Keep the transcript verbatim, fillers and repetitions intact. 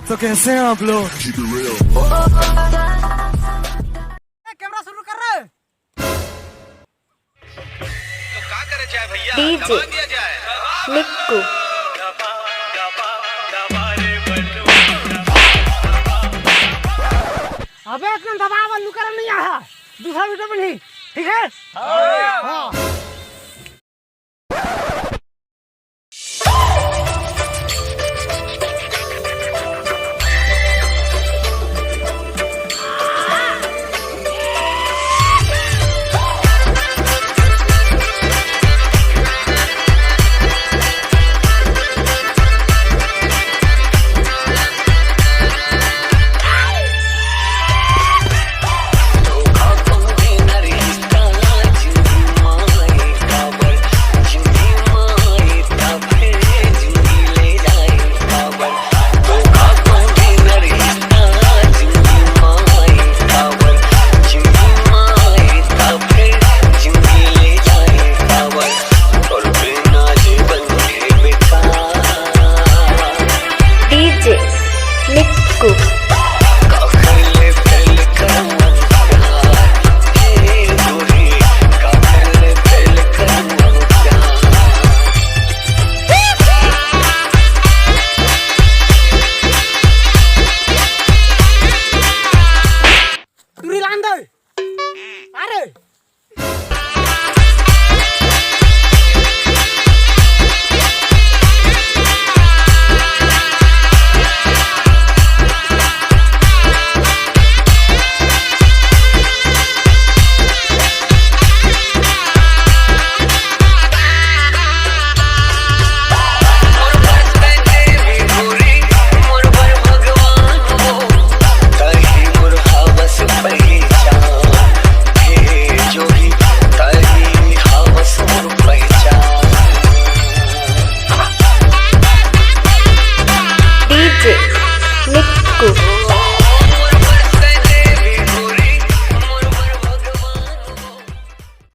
तो कैसे हैं आप लोग? कैमरा शुरू कर रहे हैं। डीजे मिक्कू। अबे इतना दबाव और लुकर नहीं आया, दूसरा वीडियो में नहीं, ठीक है? हाँ।